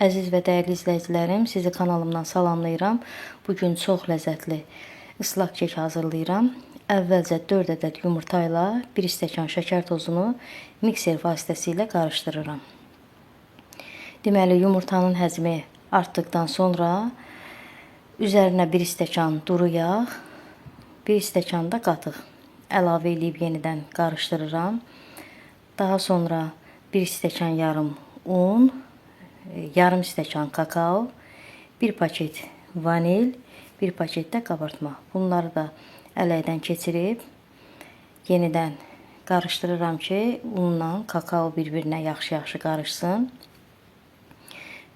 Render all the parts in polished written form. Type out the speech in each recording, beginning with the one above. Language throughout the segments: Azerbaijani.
Əziz və dəyərli izləyicilərim, sizi kanalımdan salamlayıram. Bugün çox ləzzətli ıslaq kek hazırlayıram. Əvvəlcə 4 ədəd yumurta ilə 1 stəkan şəkər tozunu mikser vasitəsilə qarışdırıram. Deməli, yumurtanın həcmi artdıqdan sonra üzərinə 1 stəkan duru yağ, 1 stəkan da qatıq əlavə eləyib yenidən qarışdırıram. Daha sonra 1 stəkan yarım un, yarım stəkan kakao, 1 paket vanil, 1 paket də qabartma. Bunları da ələkdən keçirib yenidən qarışdırıram ki, unla kakao bir-birinə yaxşı-yaxşı qarışsın.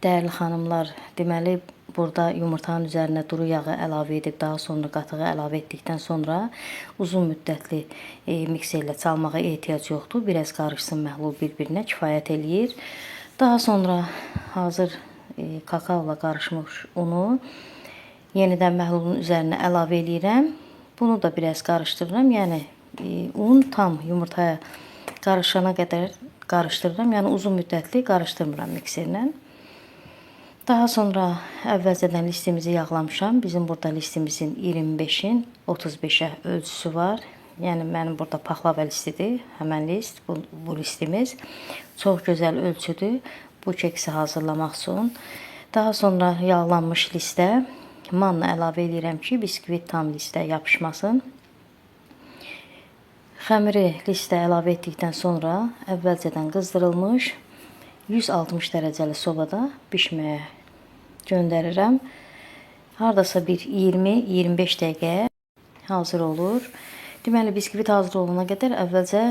Dəyərli xanımlar, deməli burada yumurtanın üzərinə duru yağı əlavə edib daha sonra qatığı əlavə etdikdən sonra uzun müddətli mikserlə çalmağa ehtiyac yoxdur. Biraz qarışsın məhlul bir-birinə, kifayət eləyir. Daha sonra hazır kakaola qarışmış unu yenidən məhlulun üzərinə əlavə eləyirəm. Bunu da biraz qarışdırıram. Yəni un tam yumurtaya qarışana qədər qarışdırıram. Yəni uzun müddətli qarışdırmıram mikserlə. Daha sonra əvvəlcədən listimizi yağlamışam. Bizim burada listimizin 25-in 35-ə ölçüsü var. Yəni mənim burada paxlava listidir. Həmən list, bu listimiz. Çox gözəl ölçüdür bu keksi hazırlamaq üçün. Daha sonra yağlanmış listə manna əlavə eləyirəm ki, biskvit tam listə yapışmasın. Xəmiri listə əlavə etdikdən sonra əvvəlcədən qızdırılmış 160 dərəcəli sobada bişməyə göndərirəm. Hardasa bir 20-25 dəqiqəyə hazır olur. Deməli, biskvit hazır olana qədər əvvəlcə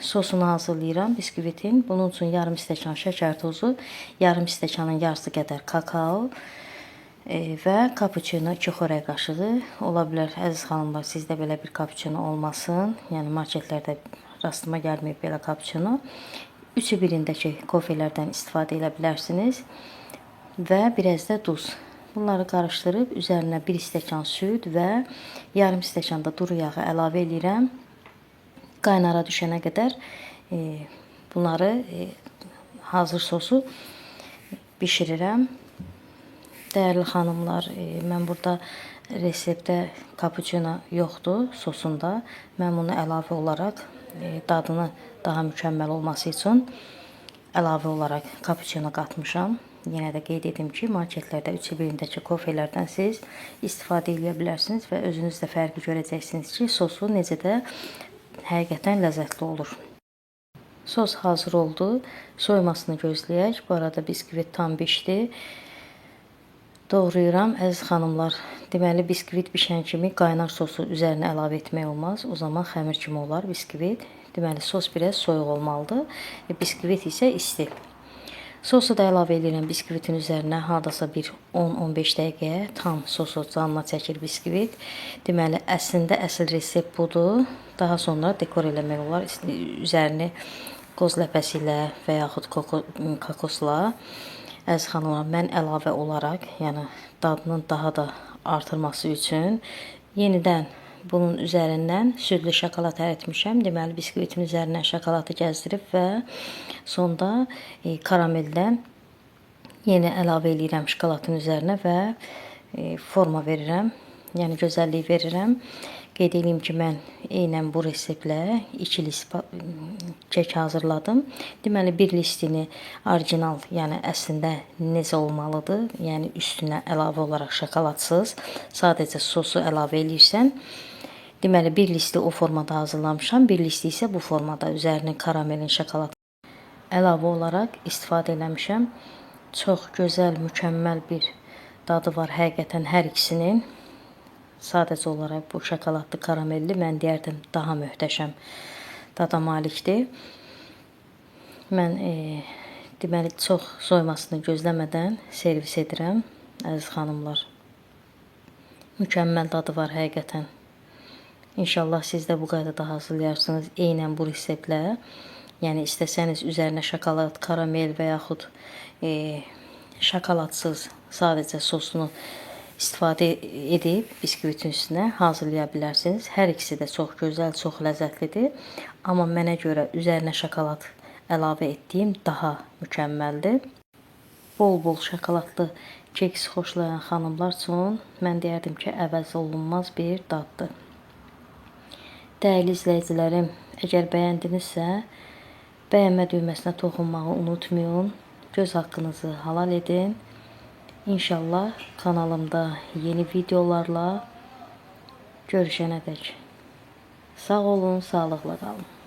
sosunu hazırlayıram biskvitin. Bunun üçün yarım stəkan şəkər tozu, yarım stəkanın yarısı qədər kakao və kapuçino 2 xörək qaşığı. Ola bilər, əziz xanımlar, sizdə belə bir kapuçino olmasın. Yəni marketlərdə rastıma gəlməyib belə kapuçino. Üçü birindəki kofelərdən istifadə edə bilərsiniz. Və biraz da duz. Bunları qarışdırıb üzərinə 1 stəkan süd və yarım stəkan da duru yağı əlavə eləyirəm. Qaynara düşənə qədər bunları hazır sosu bişirirəm. Dəyərli xanımlar, mən burada reseptdə kapuçino yoxdur sosunda. Mən bunu əlavə olaraq dadını daha mükəmməl olması üçün əlavə olaraq kapuçino qatmışam. Yenə də qeyd edim ki, marketlərdə üçü birindəki kofelərdən siz istifadə edə bilərsiniz və özünüz də fərqi görəcəksiniz ki, sosu necə də həqiqətən ləzzətli olur. Sos hazır oldu. Soyumasını gözləyək. Bu arada biskvit tam bişdi. Doğrayıram. Əziz xanımlar, deməli biskvit bişən kimi qaynar sosu üzərinə əlavə etmək olmaz. O zaman xəmir kimi olar biskvit. Deməli sos biraz soyuq olmalıdır. Biskvit isə isti. Sosu da əlavə edirəm biskvitin üzərinə hardasa bir 10-15 dəqiqəyə tam sosu canına çəkir biskvit. Deməli, əslində əsl resept budur. Daha sonra dekor eləmək olar. Üzərini qoz ləpəsi ilə və yaxud kokosla. Əziz xanımlar, mən əlavə olaraq, yəni dadının daha da artırması üçün yenidən bunun üzərindən südlü şokolad əritmişəm. Deməli, biskvitin üzərindən şokoladı gəzdirib və sonda karameldən yenə əlavə eləyirəm şokoladın üzərinə və forma verirəm. Yəni gözəllik verirəm. Qeyd eləyim ki, mən eynən bu reseptlə 2 list kek hazırladım. Deməli, bir listini orijinal, yəni əslində necə olmalıdır, yəni üstünə əlavə olaraq şokoladsız, sadəcə sosu əlavə eləyirsən. Deməli, bir listi o formada hazırlamışam, bir listi isə bu formada üzərini karamelin şokolad əlavə olaraq istifadə eləmişəm. Çox gözəl, mükəmməl bir dadı var həqiqətən hər ikisinin. Sadəcə olaraq bu şokoladlı karamelli mən deyərdim daha möhtəşəm dada malikdir. Mən deməli çox soymasını gözləmədən servis edirəm, əziz xanımlar. Mükəmməl dadı var həqiqətən. İnşallah siz də bu qaydada hazırlayarsınız eynən bu reseptlə. Yəni istəsəniz üzərinə şokolad, karamel və yaxud şokoladsız sadəcə sosunu istifadə edib biskvitin üstünə hazırlaya bilərsiniz. Hər ikisi də çox gözəl, çox ləzzətlidir. Amma mənə görə üzərinə şokolad əlavə etdiyim daha mükəmməldir. Bol-bol şokoladlı keks xoşlayan xanımlar üçün mən deyərdim ki, əvəz olunmaz bir daddır. Dəyərli izləyicilərim, əgər bəyəndinizsə, bəyənmə düyməsinə toxunmağı unutmayın. Göz haqqınızı halal edin. İnşallah kanalımda yeni videolarla görüşənədək. Sağ olun, sağlıqla qalın.